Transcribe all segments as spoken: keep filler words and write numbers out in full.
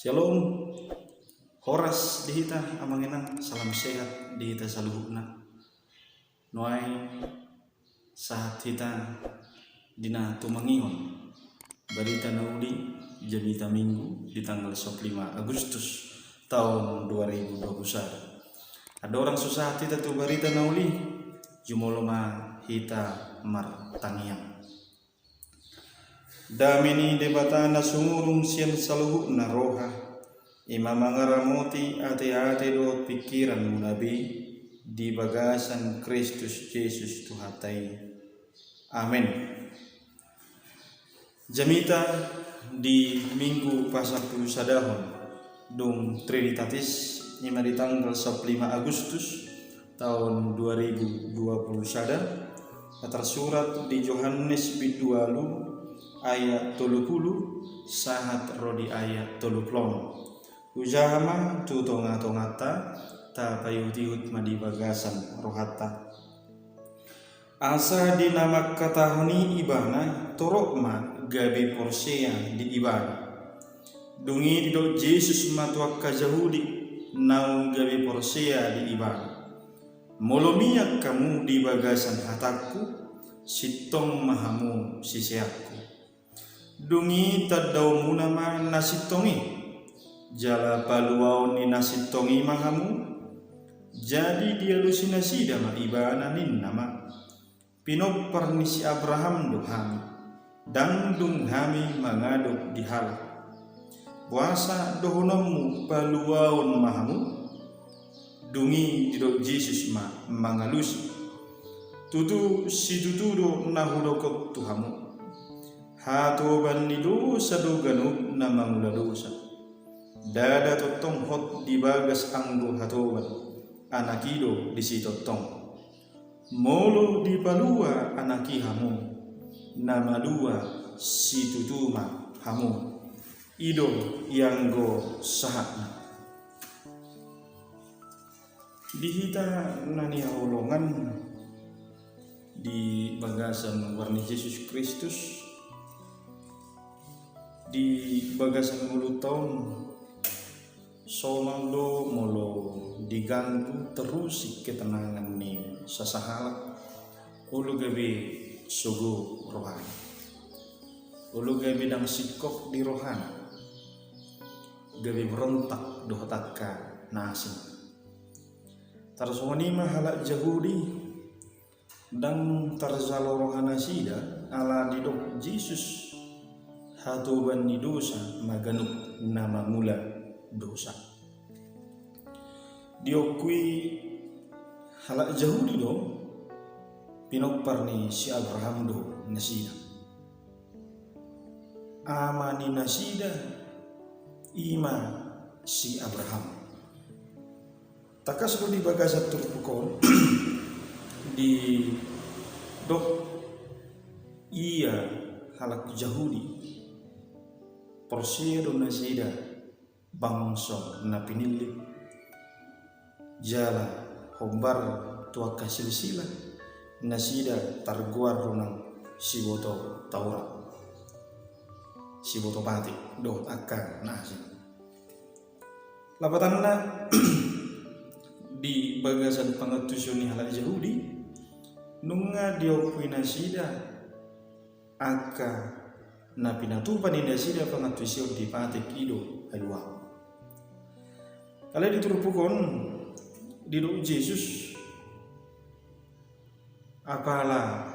Shalom. Horas di hita amang inang, salam sehat di hita saluhutna. Nuaeng sahat hita di na tumangihon barita na uli jamita Minggu di tanggal sampulu lima Agustus taon dua ribu dua puluh sada. Andorang so sahat hita tu barita na uli, jumolo ma hita martangiang. Dame ni Debata na sumurung sian saluhutna roha, i ma mangaramoti ateate dohot pingkiranmuna be di bagasan Kristus Jesus Tuhanta i. Amen. Jamita di Minggu pasampulusadahon dung Trinitatis, i ma di tanggal sampulu lima Agustus taon dua ribu dua puluh sada, na tarsurat di Johannes bindu ualu ayat tolu pulu sahat ro di ayat tolu pulu onom. Hujaha ma tu tongatonganta, tapaihutihut ma di bagasan rohanta. Asa di na mangkatahon i ibana, torop ma gabe porsea di ibana. Dung i didok Jesus ma tu angka Jahudi naung gabe porsea di ibana: Molo mian hamu di bagasan hatangku, sintong ma hamu siseanku. Dung i tandaonmuna ma na sintong i, jala paluaon ni na sintong i ma hamu. Jadi dialusi nasida ma ibana, ninna ma: Pinompar ni si Abraham do hami, ndang dung hami mangadop di halak. Boasa dohononmu paluaon ma hamu? Dung i didok Jesus ma mangalusi: Tutu situtu do na hudok on tu hamu, hatoban ni dosa do ganup na mangula dosa. Ndada tongtong hot di bagas anggo hatoban, Anak i do disi tongtong. Molo dipalua Anak i hamu, na malua situtu ma hamu. I do ianggo sahatna. Di hita na nihaholongan di bagasan goar ni Jesus Kristus, di bagasan ngolunta on, somal do molo diganggu terus i ketenangan ni sasahalak, olo gabe sogo rohana, olo gabe ndang singkop di rohana, gabe berontak dohot angka na asing. Tarsongon i ma halak Jahudi, ndang tarjalo rohanasida ala didok Jesus, hatoban ni dosa ma ganup na mangula dosa. Diokui halak Jahudi do, pinompar ni si Abraham do nasida. Ama ni nasida i ma si Abraham. Tangkas do di bagasan turpuk on didok ia halak Jahudi, porsea do nasida bangso na pinillit, jala hombar tu angka silsilah nasida targoar do nang siboto Taurat, siboto patik dohot angka na asing. Lapatanna, di bagasan pangantusion ni halak Jahudi, nunga diokui nasida angka na pinatupa ni nasida pangantusion di patik i do haluaon. Alai di turpuk on didok Jesus, apala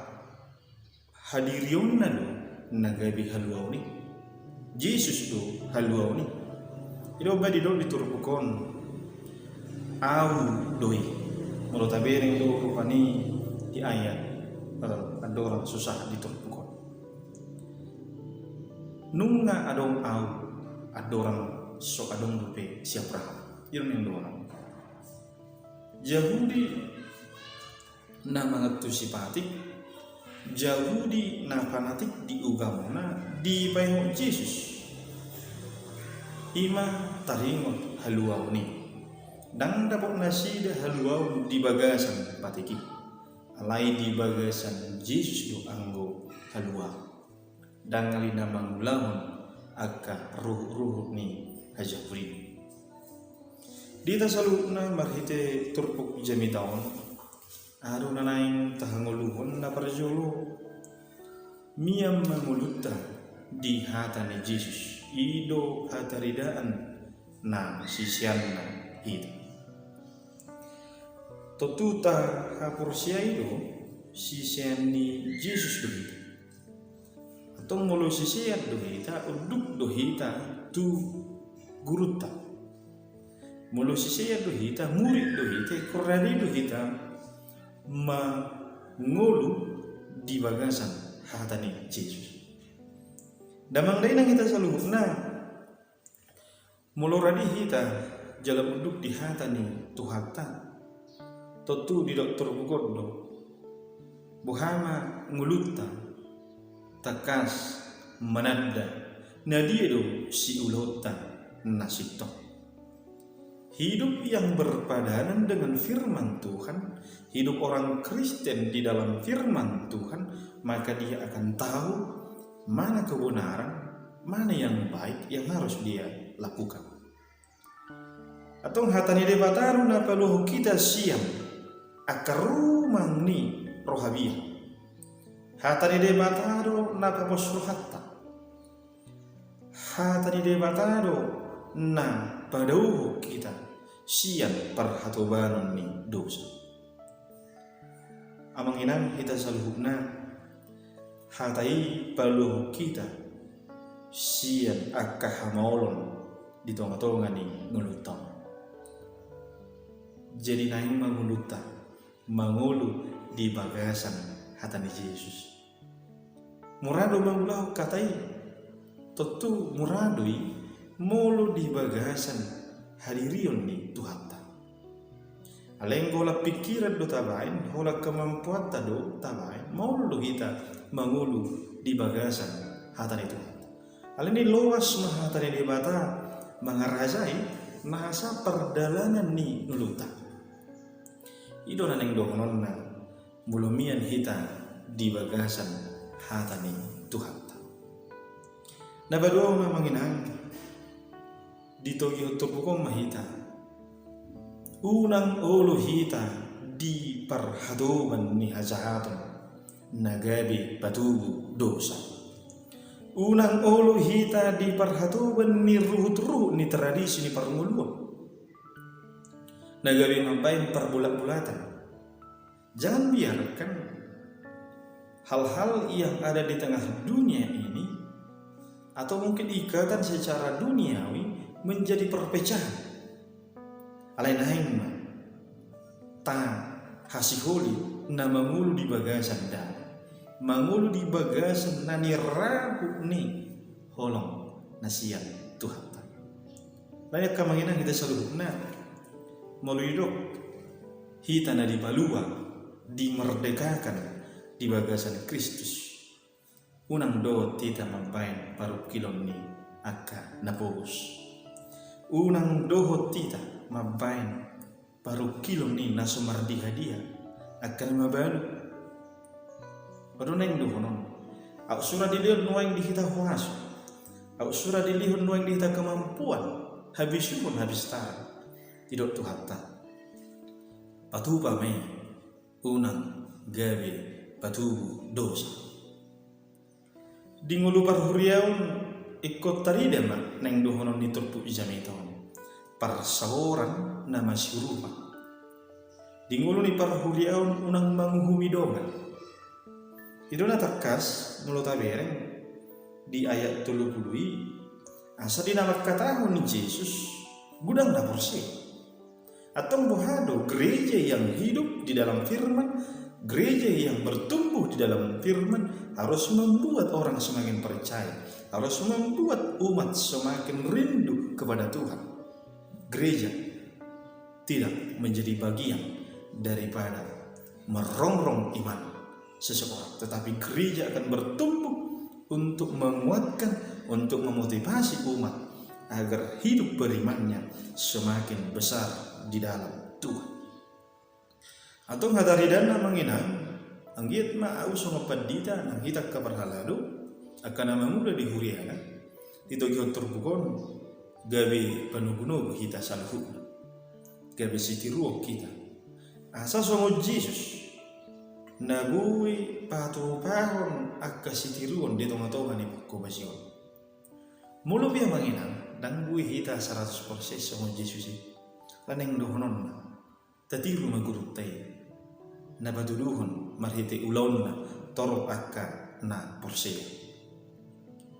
hadirionna do na gabe haluaon i. Jesus do haluaon i. I do umbahen didok di turpuk on, Ahu do i. Molo tabereng do rupani di ayat, eh, andorang so sahat di turpuk on. Nunga adong Ahu, andorang so adong dope si Abraham. I do na nidok. Jahudi na mangantusi patik, Jahudi na fanatik di ugamana, dipaingot Jesus, i ma taringot haluaon i. Ndang dapot nasida haluaon di bagasan patik i, alai di bagasan Jesus do anggo haluaon. Ndang i na mangulahon angka ruhutruhut ni hajahuon. Di hita saluhutna marhite turpuk jamita on, aha do na naeng tahangoluhon? Na parjolo, mian ma ngolunta di hata ni Jesus, i do hataridaan na siseanna hita. Tontu tahaporseai do sisean ni Jesus do hita. Antong molo sisean do hita, unduk do hita tu gurunta. Molo sisean do hita, murid do hita, ingkon rade do hita mangolu di bagasan hata ni Jesus. Damang dainang hita saluhutna, molo rade hita jala unduk di hata ni Tuhanta, tontu didok turpuk on do, boha ma ngolunta, tangkas mananda na dia do siulaonta na sintong. Hidup yang berpadanan dengan firman Tuhan, hidup orang Kristen di dalam firman Tuhan, maka dia akan tahu mana kebenaran, mana yang baik yang harus dia lakukan. Antong hata ni Debata do na paluahon hita sian angka rumang ni roha biar. Hata ni Debata do na pabos rohanta. Hata ni Debata do na padaohon hita sian parhatobanon ni dosa. Amang inang hita saluhutna, hata i paluahon hita sian angka hamaolon di tonga-tonga ni ngolunta on. Jadi naeng ma ngolunta mangolu di bagasan hata ni Jesus. Mura do mangulahon hata i, tontu mura do i molo di bagasan hadirion ni Tuhanta. Alai anggo holan pingkiran do tabaen, holan kemampuanta do tabaen, maol do hita mangolu di bagasan hata ni Tuhanta. Alani i loas ma hata ni Debata mangarajai nasa pardalanan ni ngolunta. I do na naeng dohononna molo mian hita di bagasan hata ni Tuhanta. Na paduahon, amang inang, ditogihon turpuk on ma hita. Unang olo hita di parhatoban ni hajahaton na gabe patubu dosa. Unang olo hita di parhatoban ni ruhut-ruhut ni tradisi ni parngoluon na gabe mambaen parbulat-bulatan. Jangan biarkan hal-hal yang ada di tengah dunia ini, atau mungkin ikatan secara duniawi, menjadi perpecahan. Alai naeng ma tahasiholi na mangolu di bagasan damang, mangolu di bagasan na nirahut ni holong na sian Tuhanta. Alani i, amang inang, hita saluhutna, molo didok hita na dipalua, dimerdekakan di bagasan Kristus, unang dohot hita mambaen parungkilon ni angka na pogos. Unang dohot hita mambaen parungkilon ni na so mardiha-diha, angka na mabalu. Adong naeng dohonon, aut so ra dilehon nuaeng di hita huaso, aut so ra dilehon nuaeng di hita kemampuan, habisuhon, habistaran. Didok Tuhanta, patupa ma i, unang gabe patubu dosa. Di ngolu parhuriaon ingkon tarida ma naeng dohonon ni turpuk jamita on, parsaoran na masiurupan. Di ngolu ni parhuriaon unang manguhumi dongan. I do na tangkas molo tabereng di ayat tolu pulu i, asa di na mangkatahon Jesus, godang na porsea. Antong boha do? Gereja yang hidup di dalam firman, gereja yang bertumbuh di dalam firman harus membuat orang semakin percaya, harus membuat umat semakin rindu kepada Tuhan. Gereja tidak menjadi bagian daripada merongrong iman seseorang, tetapi gereja akan bertumbuh untuk menguatkan, untuk memotivasi umat agar hidup berimannya semakin besar di dalam Tuhan. Antong hataridaan, amang inang, anggiat ma ahu songon pandita nang hita angka parhalado, angka na mangula di huriana, ditogihon turpuk on, gabe panogunogu hita saluhutna, gabe sitiruon hita. Asa songon Jesus, na boi patupahon angka sitiruon di tongatonga ni panghobasion. Molo pe amang inang, ndang boi hita saratus persen songon Jesus i. Alai naeng dohononna, tatiru ma gurunta i, na patuduhon marhite ulaonna torop angka na porsea.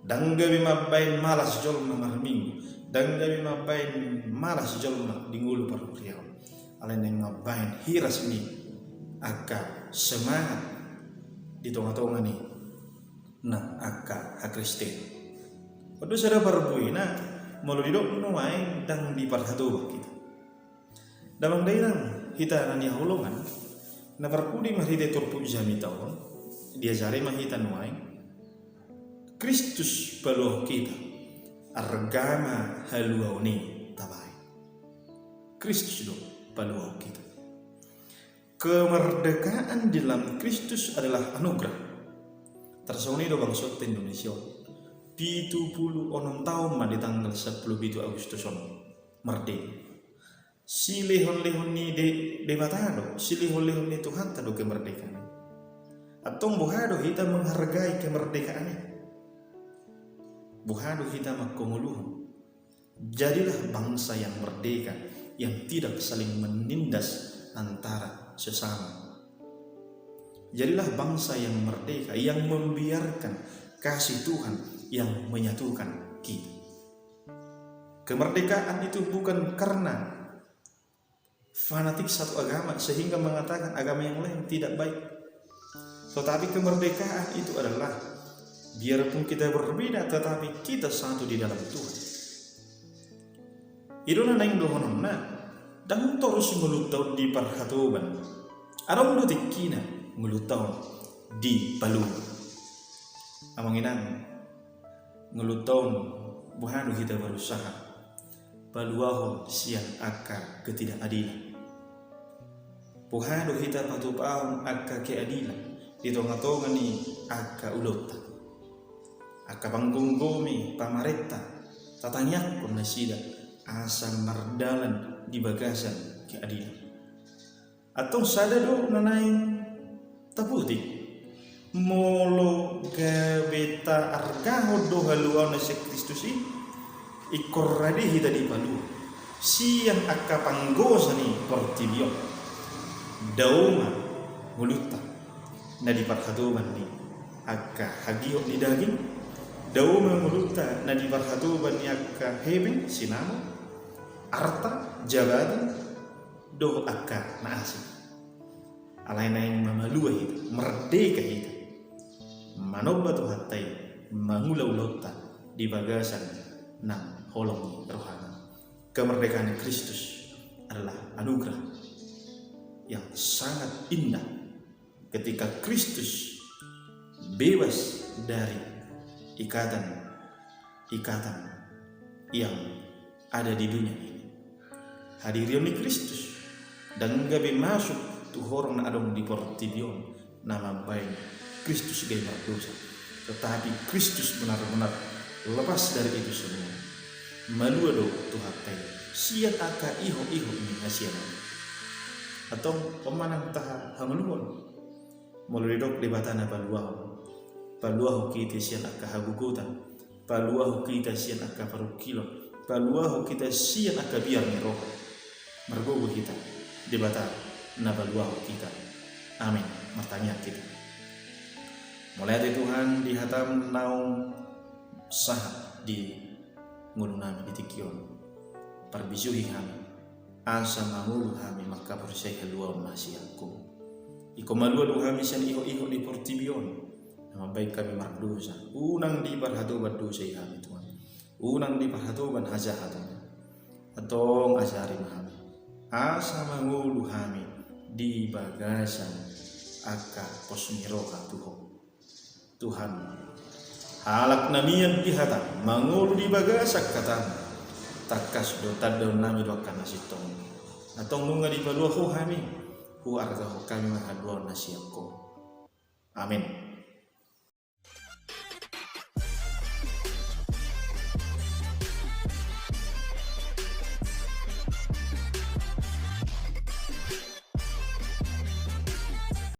Ndang gabe mambaen malas jolma marminggu, ndang gabe mambaen malas jolma di ngolu parhuriaon. Alai naeng mambaen hiras ni angka semangat di tongatonga ni nang angka hakristenon. On do sada parbuena, molo didok nuaeng ndang diparhatoban hita. Damang dainang, hita na hinaholongan, na parpudi marhite turpuk jamita on, diajari ma hita nuaeng, Kristus paluahon hita, arga ma haluaon i tabaen. Kristus do paluahon hita. Kemerdekaan di dalam Kristus adalah anugerah. Tarsongon i do bangso Indonesia on. Pitu pulu onom taon ma di tanggal sampulu pitu Agustus on merdeka. Silehonlehon ni De-, Debata do, silehonlehon ni Tuhanta do kemerdekaan i. Antong boha do hita menghargai kemerdekaan i? Boha do hita manghangoluhon? Jadilah bangsa yang merdeka, yang tidak saling menindas antara sesama. Jadilah bangsa yang merdeka, yang membiarkan kasih Tuhan yang menyatukan kita. Kemerdekaan itu bukan karena fanatik satu agama sehingga mengatakan agama yang lain tidak baik. Tetapi kemerdekaan itu adalah, biarpun kita berbeda, tetapi kita satu di dalam Tuhan. I do na naeng dohononna, ndang torus ngolunta on diparhatoban. Adong do tingkina ngolunta on dipalua. Amang inang, ngolunta on boha do hita berusaha paluahon sian angka ketidakadilan. Boha do hita patupahon angka keadilan di tongatonga ni angka ulaonta. Angka panggomgomi, pamarenta, tatangiangkon nasida asa mardalan di bagasan keadilan. Antong sada do na naeng taputik. Molo gabe taargahon do haluaon na sian Kristus i, ingkon rade hita dipalua sian angka panggosa ni portibi on. Dao ma ngolunta na diparhatoban ni angka hagihon ni daging, dao ma ngolunta na diparhatoban ni angka hepeng, sinamot, arta, jabatan, dohot angka na asing. Alai naeng mamalua hita, merdeka hita, manomba Tuhanta i, mangula ulaonta di bagasan nang holong ni rohana. Kemerdekaan Kristus adalah anugerah yang sangat indah. Ketika Kristus bebas dari ikatan-ikatan yang ada di dunia ini. Hadirion ni Kristus ndang gabe masuk tu horong na adong di portibi on na mambaen Kristus gabe mardosa. Tetapi Kristus benar-benar lepas dari itu semua. Malua do Tuhanta i sian angka ihot-ihot ni hasiangan i. Antong on ma nang taha hangoluan. Molo didok Debata na paluahon, paluahon hita sian angka hagogotan, paluahon hita sian angka parungkilon, paluahon hita sian angka biar ni roha. Margogo hita, Debata na paluahon hita. Amin. Martangiang hita. Mauliate Tuhan di hataM naung sahat di ngolunami di tingki on. Parbisuhi hami asa mangolu hami mangkaporseai haluaon na sian Ho. Ingkon malua do hami sian ihot-ihot ni portibi on na mambaen hami mardosa. Unang diparhatoban dosa i hami Tuhan. Unang diparhatoban hajahaton. Antong ajari ma hami asa mangolu hami di bagasan angka pos ni roha tu Ho. Tuhan, halak na mian di hataM, mangolu di bagasan hataM, tangkas do tandaonnami do angka na sintong. Antong nunga dipalua Ho hami, huargahon hami ma haluaon na sian Ho. Amin.